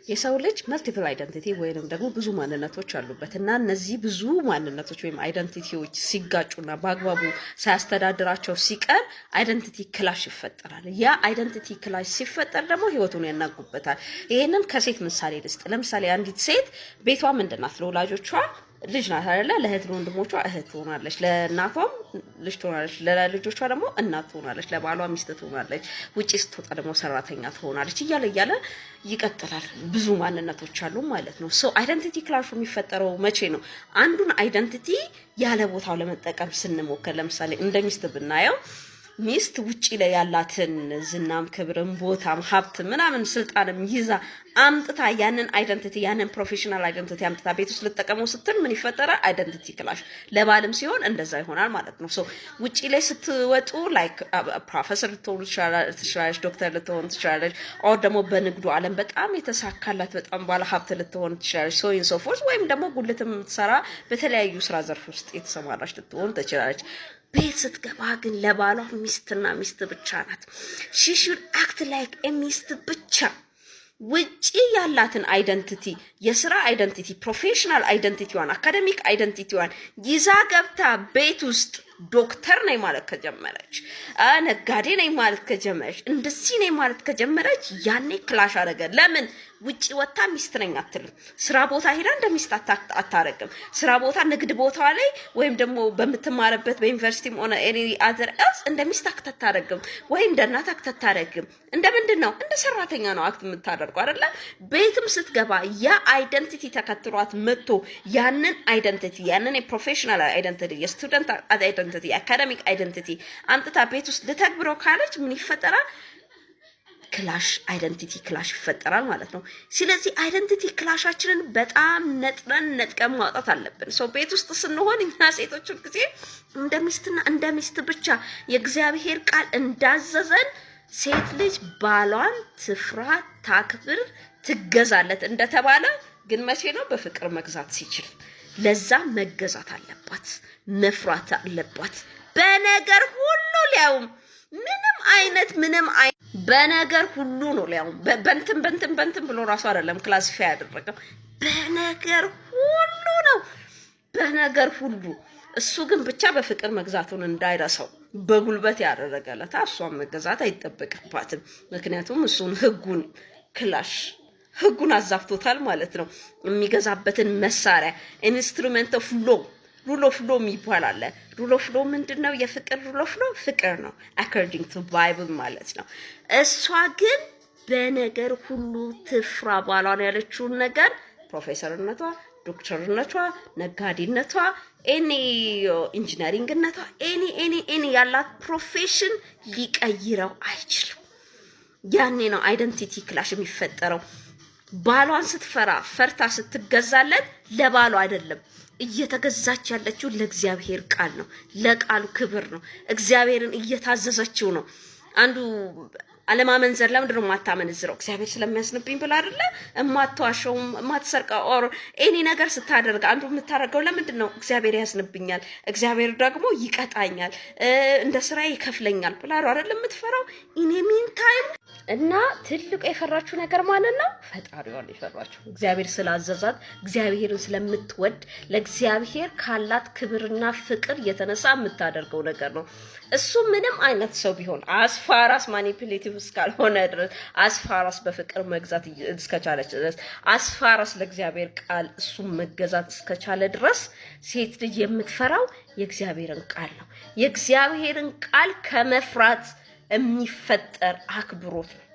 የሰው ልጅ multiple identity ወይንም ደግሞ ብዙ ማንነቶች አሉበት። እና እነዚህ ብዙ ማንነቶች ወይም identity ዎች ሲጋጩና በአግባቡ ሳያስተዳድራቸው ሲቀር identity clash ይፈጠራል። ያ identity clash ሲፈጠር ደግሞ ህይወቱን ያናጉበታል። ይህንን ከሴት ምሳሌ ልስጥ። ለምሳሌ አንዲት ሴት ቤቷ ምንድን ናት? ለወላጆቿ ልጅ ናት አይደለ? ለእህት ለወንድሞቿ እህት ትሆናለች፣ ለእናቷም ልጅ ትሆናለች፣ ለልጆቿ ደግሞ እናት ትሆናለች፣ ለባሏ ሚስት ትሆናለች፣ ውጭ ስትወጣ ደግሞ ሰራተኛ ትሆናለች፣ እያለ እያለ ይቀጥላል። ብዙ ማንነቶች አሉ ማለት ነው። So identity clash ኡ የሚፈጠረው መቼ ነው? አንዱን identity ያለ ቦታው ለመጠቀም ስንሞክር። ለምሳሌ እንደ ሚስት ብናየው፣ ሚስት ውጪ ላይ ያላትን ዝናም፣ ክብርም፣ ቦታም፣ ሀብት ምናምን ስልጣንም ይዛ አምጥታ ያንን identity፣ ያንን professional identity አምጥታ ቤት ውስጥ ልጠቀመው ስትል ምን ይፈጠራል? Identity clash። ለባልም ሲሆን እንደዛ ይሆናል ማለት ነው። So ውጪ ላይ ስትወጡ like ፕሮፌሰር ልትሆኑ ትችላለች፣ ዶክተር ልትሆን ትችላለች፣ or ደግሞ በንግዱ ዓለም በጣም የተሳካላት በጣም ባለ ሀብት ልትሆን ትችላለች። So and so forth። ወይም ደግሞ ጉልት የምትሰራ፣ በተለያዩ ስራ ዘርፍ ውስጥ የተሰማራች ልትሆን ትችላለች። ቤት ስትገባ ግን ለባሏ ሚስትና ሚስት ብቻ ናት። She should act like ሚስት ብቻ። ውጪ ያላትን identity፣ የስራ identity፣ professional identity ዋን፣ academic identity ዋን ይዛ ገብታ ቤት ውስጥ ዶክተር ነኝ ማለት ከጀመረች፣ ነጋዴ ነኝ ማለት ከጀመረች፣ እንደዚህ ነኝ ማለት ከጀመረች ያኔ clash አደረገ። ለምን? ውጪ ወጥታ ሚስት ነኝ አትልም። ስራ ቦታ ሄዳ እንደ ሚስት አታረግም። ስራ ቦታ፣ ንግድ ቦታ ላይ ወይም ደግሞ በምትማርበት በዩኒቨርሲቲም ሆነ any other else እንደ ሚስት act አታረግም፣ ወይ እንደ እናት act አታረግም። እንደ ምንድን ነው? እንደ ሰራተኛ ነው act የምታደርገው አይደለ? ቤትም ስትገባ ያ identity ተከትሏት መጥቶ ያንን identity፣ ያንን የ professional identity፣ የ student identity፣ የ academic identity አምጥታ ቤት ውስጥ ልተግብረው ካለች ምን ይፈጠራል? Clash፣ identity clash ይፈጠራል ማለት ነው። ስለዚህ identity clash ኣችንን በጣም ነጥረን ነጥቀን ማውጣት አለብን። So ቤት ውስጥ ስንሆን እኛ ሴቶች ጊዜ እንደ ሚስትና እንደ ሚስት ብቻ፣ የእግዚአብሔር ቃል እንዳዘዘን ሴት ልጅ ባሏን ትፍራ፣ ታክብር፣ ትገዛለት እንደተባለ፣ ግን መቼ ነው? በፍቅር መግዛት ሲችል። ለዛ መገዛት አለባት፣ መፍራት አለባት። በነገር ሁሉ፣ ሊያውም ምንም አይነት ምንም በነገር ሁሉ ነው። ሊያውም በንትን በንትን በንትን ብሎ ራሱ አይደለም classify ያደረገው፣ በነገር ሁሉ ነው። በነገር ሁሉ። እሱ ግን ብቻ በፍቅር መግዛቱን እንዳይረሳው። በጉልበት ያደረገለታ እሷን መገዛት አይጠበቅባትም። ምክንያቱም እሱን ህጉን clash፣ ህጉን አዛብቶታል ማለት ነው። የሚገዛበትን መሳሪያ instrument of law፣ rule of law የሚባል አለ። Rule of law ምንድን ነው? የፍቅር rule of law ፍቅር ነው፣ according to Bible ማለት ነው። እሷ ግን በነገር ሁሉ ትፍራ ባሏን ያለችውን ነገር ፕሮፌሰርነቷ፣ ዶክተርነቷ፣ ነጋዴነቷ፣ any engineering ነቷ፣ any any any ያላት profession ሊቀይረው አይችልም። ያኔ ነው identity clash የሚፈጠረው። ባሏን ስትፈራ፣ ፈርታ ስትገዛለት ለባሏ አይደለም እየተገዛች ያለችው፣ ለእግዚአብሔር ቃል ነው፣ ለቃሉ ክብር ነው። እግዚአብሔርን እየታዘዘችው ነው። አንዱ አለማመንዘር፣ ለምንድን ነው የማታመነዝረው? እግዚአብሔር ስለሚያዝንብኝ ብላ አይደለ? የማትዋሸውም፣ የማትሰርቀው or any ነገር ስታደርግ አንዱ የምታደርገው ለምንድን ነው? እግዚአብሔር ያዝንብኛል፣ እግዚአብሔር ደግሞ ይቀጣኛል፣ እንደ ስራ ይከፍለኛል ብላ ነው አይደለ የምትፈራው? In the meantime እና ትልቁ የፈራችው ነገር ማለት ነው ፈጣሪዋን የፈራችው፣ እግዚአብሔር ስላዘዛት፣ እግዚአብሔርን ስለምትወድ፣ ለእግዚአብሔር ካላት ክብርና ፍቅር የተነሳ የምታደርገው ነገር ነው። እሱ ምንም አይነት ሰው ቢሆን as far as manipulative እስካልሆነ ድረስ፣ as far as በፍቅር መግዛት እስከቻለች ድረስ፣ as far as ለእግዚአብሔር ቃል እሱን መገዛት እስከቻለ ድረስ ሴት ልጅ የምትፈራው የእግዚአብሔርን ቃል ነው። የእግዚአብሔርን ቃል ከመፍራት የሚፈጠር አክብሮት ነው።